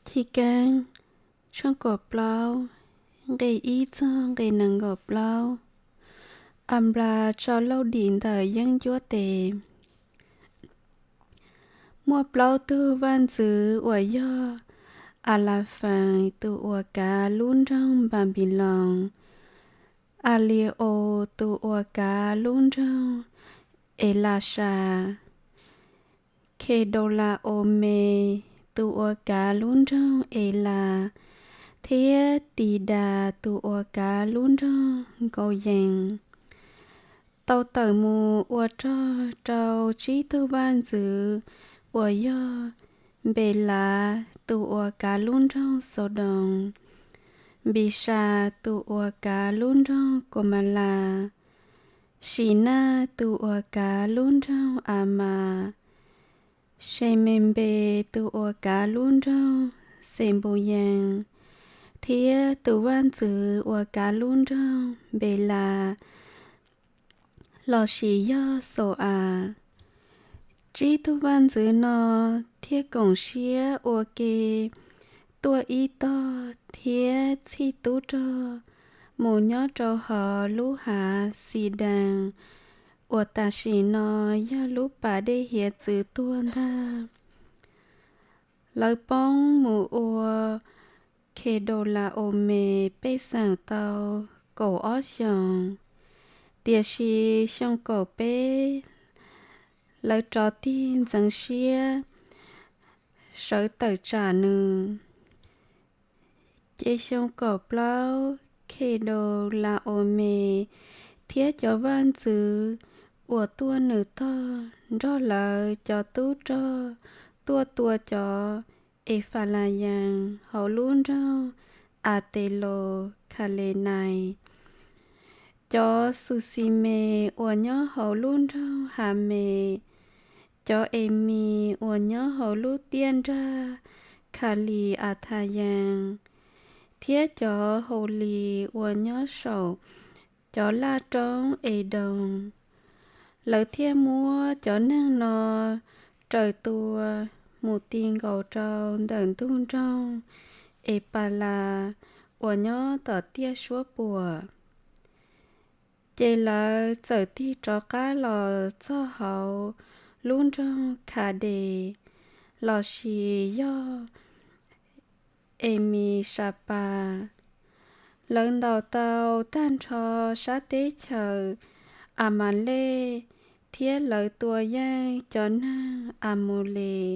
Chivkeeb tshooj kaum plaub, nqe ib txog nqe nees nkaum plaub. Anplas tso Lauj Dim ntawm yeeb ncuab tes. Muaj plaub tug vaj ntxwv uas yog Alafees tus uas kav lub nroog Npanpiloos, Aliaus tus uas kav lub nroog Elasas, Khedaulas-omes tus uas kav lub nroog Elas, thiab Tidas tus uas kav lub nroog Nkauyees, tau tawm mus ua rog rau tsib tug vaj ntxwv uas yog Npelas tus uas kav lub nroog Xaudoos, Npisas tus uas kav lub nroog Kaumalas, Sinaj tus uas kav lub nroog Amas, Semenpes tus uas kav lub nroog Xenpuyees, thiab tus vaj ntxwv uas kav lub nroog Npelas lossis yog Xau-as. Tsib tug vaj ntxwv no thiaj koom siab ua ke tuaj ib tog thiab txhij tub rog mus nyob rau hauv lub hav Xidees uas tam sim no yog lub pas dej hiav txwv tuag ntag. Lawv poob mus ua Khedaulas-omes pej xeem tau kaum ob xyoos, tiam sis xyoo kaum peb lawv rov tig ntxeev siab sawv tawm tsam nws. Ces xyoo kaum plaub Khedaulas-omes thiab cov vaj ntxwv uas tuaj nws tog nrog lawv cov tub rog tuaj tua cov Efalayees hauv lub nroog Atelos-Khalenaes, cov Xuximes uas nyob hauv lub nroog Hames, cov Emis uas nyob hauv lub tiaj nrag Khali-athayees, thiab cov Haulis uas nyob saum cov laj roob Edoos. Lawv thiaj muab cov neeg no raws tua mus ti nkaus rau ntawm ntug nroog Epalas uas nyob tom tiaj suab puam. Ces lawv txawm tig rov qab los txog hauv lub nroog Khades lossis yog Emisas Pas. Lawv ntaus tau tag nrho sab teb chaws Amalej, thiab lawv tua yeej cov neeg Amules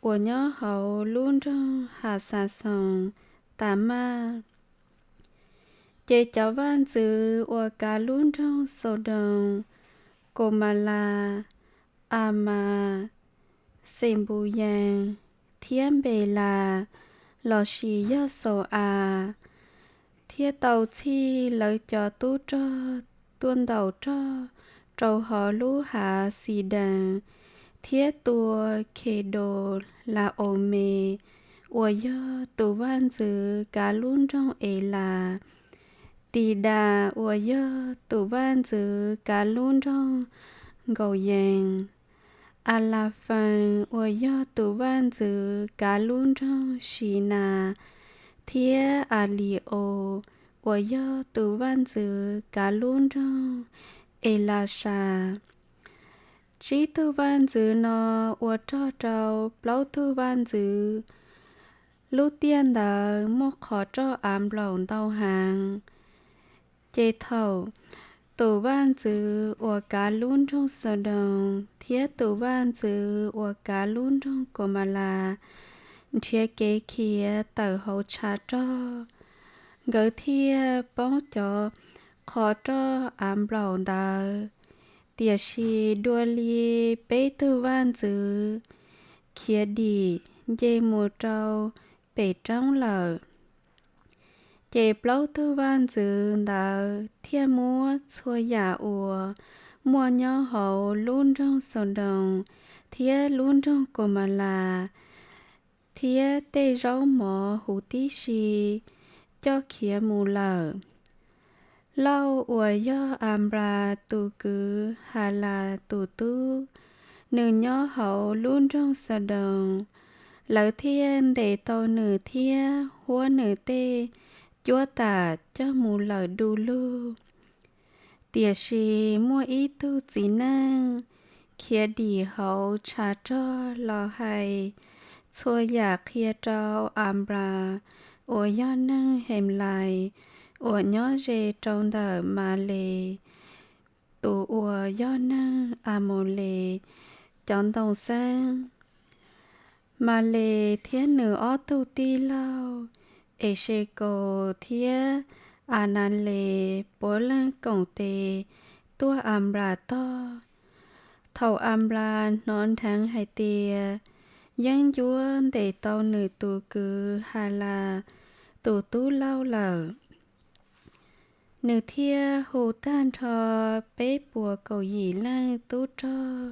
uas nyob hauv lub nroog Haxaxoos-Tamaj. Ces cov vaj ntxwv uas kav lub nroog Xaudoos, Kaumalas, Amas, Xenpuyees, thiab Npelas lossis yog Xau-as thiaj tau txhij lawv cov tub rog tuaj ntaus rog rau hauv lub hav Xidees thiab tua Khedaulas-omes uas yog tus vaj ntxwv kav lub nroog Elas, Tidas uas yog tus vaj ntxwv kav lub nroog Nkauyees, Alafees uas yog tus vaj ntxwv kav lub nroog Sinas, thiab Aliaus uas yog tus vaj ntxwv kav lub nroog Elasas. Tsib tug vaj ntxwv no ua rog rau plaub tug vaj ntxwv. Lub tiaj ntawd muaj qhov roj av nplaum ntau heev. Ces thaum tus vaj ntxwv uas kav lub nroog Xaudoos thiab tus vaj ntxwv uas kav lub nroog Kaumalas nrhiav kev khiav tawm hauv tshav rog, nkawd thiaj poob cov qhov roj av nplaum ntawd. Tiam sis dua li peb tug vaj ntxwv khiav dim nce mus rau pem roob lawm. Ces plaub tug vaj ntxwv ntawd thiaj muab txhua yam uas muaj nyob hauv lub nroog Xaudoos thiab lub nroog Kaumalas thiab tej zaub mov huv tib si coj khiav mus lawm. Lauj uas yog Anplas tus kwv Halas tus tub, nws nyob hauv lub nroog Xaudoos, Lawv thiaj ntes tau nws thiab huab nws tej cuab tam coj mus lawm du lug. Tiam sis muaj ib tug txiv neej khiav dim hauv tshav rog los hais txhua yam qhia rau Anplas uas yog neeg Henplais uas nyob ze rau ntawm Malis, tus uas yog neeg Amaules cov ntoo xeeb. Malis thiab nws ob tug tij laug Exekaus thiab Anales puav leej koom tes tuaj Anplas tog. Thaum Anplas hnov nrheev hais tias yeeb ncuab ntes tau nws tus kwv Halas tus tub Lauj lawm, nws thiaj hu tag nrho peb puas kaum yim leej tub rog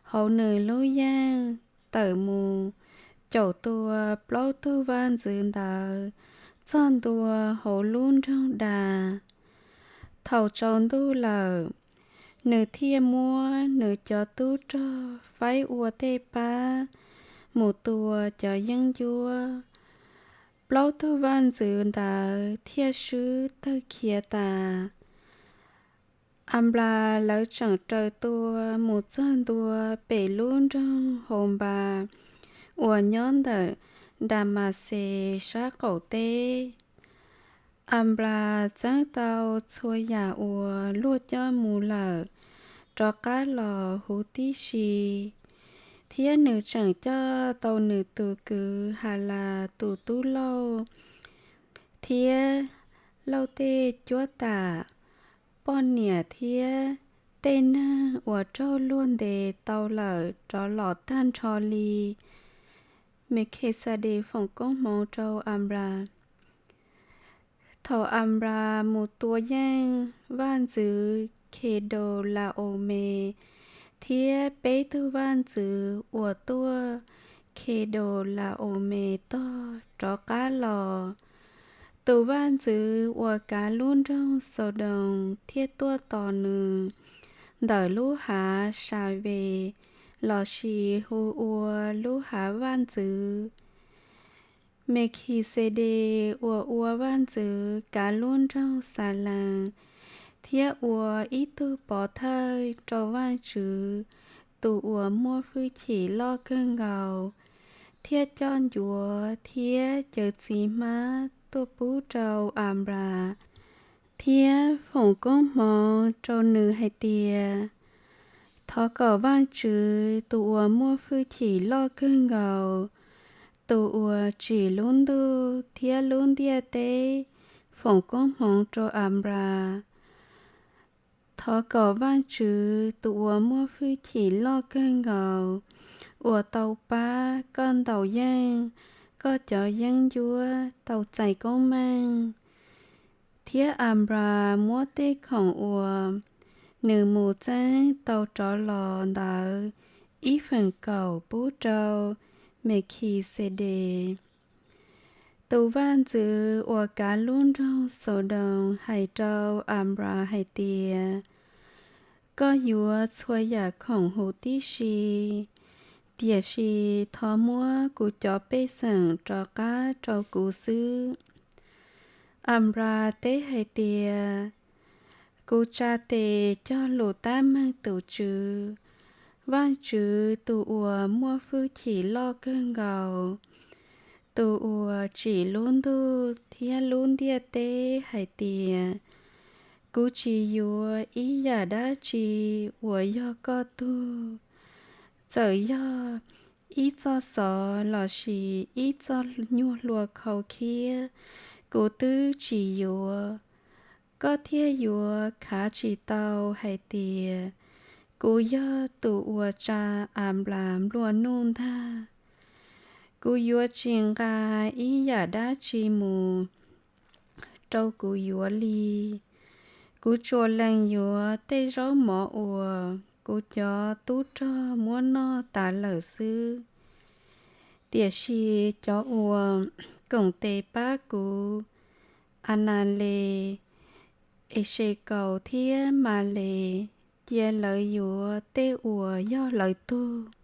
hauv nws lub yeej tawm mus caum tua plaub tug vaj ntxwv ntawd txog ntua hauv lub nroog Das. Thaum tsaus ntuj lawm, nws thiaj muab nws cov tub rog faib ua tej pab mus tua cov yeeb ncuab. Plaub tug vaj ntxwv ntawd thiaj swb tawg khiav tas. Anplas lawv tseem raws tua mus txog ntua pem lub nroog Haunpas uas nyob ntawm Damaxes sab qaum teb. Anplas txeeb tau txhua yam uas luag coj mus lawm rov qab los huv tib si, thiab nws tseem coj tau nws tus kwv Halas tus tub Lauj thiab Lauj tej cuab tam, poj niam thiab tej neeg uas raug luag ntes tau lawm rov los tag nrho li. Mekixedes foom koob hmoov rau Anplas. Thaum Anplas mus tua yeej, vaj ntxwv Khedolaomes thiab peb tug vaj ntxwv uas tuaj Khedolaomes tog rov qab los. Tus vaj ntxwv uas kav lub nroog Xaudoos thiaj tuaj tos nws ntawm lub hav Saves, lossis hu ua lub hav vaj ntxwv. Mekixedes uas ua vaj ntxwv kav lub nroog Xalees thiab ua ib tug pov thawj rau Vajtswv tus uas muaj hwj chim loj kawg nkaus, thiaj coj ncuav thiab cawv txiv hmab tuaj pub rau Anplas thiab foom koob hmoov rau nws hais tias, Thov kom Vajtswv tus uas muaj hwj chim loj kawg nkaus, tus uas tsim lub ntuj thiab lub ntiaj teb foom koob hmoov rau Anplas. Thov kom Vajtswv tus uas muaj hwj chim loj kawg nkaus uas tau pab koj ntaus yeej koj cov yeeb ncuab tau txais koob meej, thiab Anplas muab tej khoom uas nws mus txeeb tau rov los ntawd ib feem kaum pub rau Mekixedes. Tus vaj ntxwv uas kav lub nroog Xaudoos hais rau Anplas hais tias, Koj yuav txhua yam khoom huv tib si, tiam sis thov muab kuv cov pej xeem rov qab rau kuv xwb. Anplas teb hais tias, Kuv tsa tes cog lus tab meeg tus Tswv, Vajtswv tus uas muaj hwj chim loj kawg nkaus, tus uas tsim lub ntuj thiab lub ntiaj teb hais tias, kuv tsis yuav ib yam dab tsi uas yog koj tug, txawm yog ib txoj xov lossis ib txoj nyuag hlua khau khiab, kuv twb tsis yuav. Koj thiaj yuav khav tsis tau hais tias kuv yog tus uas tsa Anplas nplua nuj ntag. Kuv yuav tsis nqa ib yam dab tsi mus rau kuv yuav li. Kuv tsuas lees yuav tej zaub mov uas kuv cov tub rog muab noj tas lawm xwb. Tiam sis cov uas koom tes pab kuv, Anales, Exekaus thiab Males, cia lawv yuav tej uas yog lawv tug.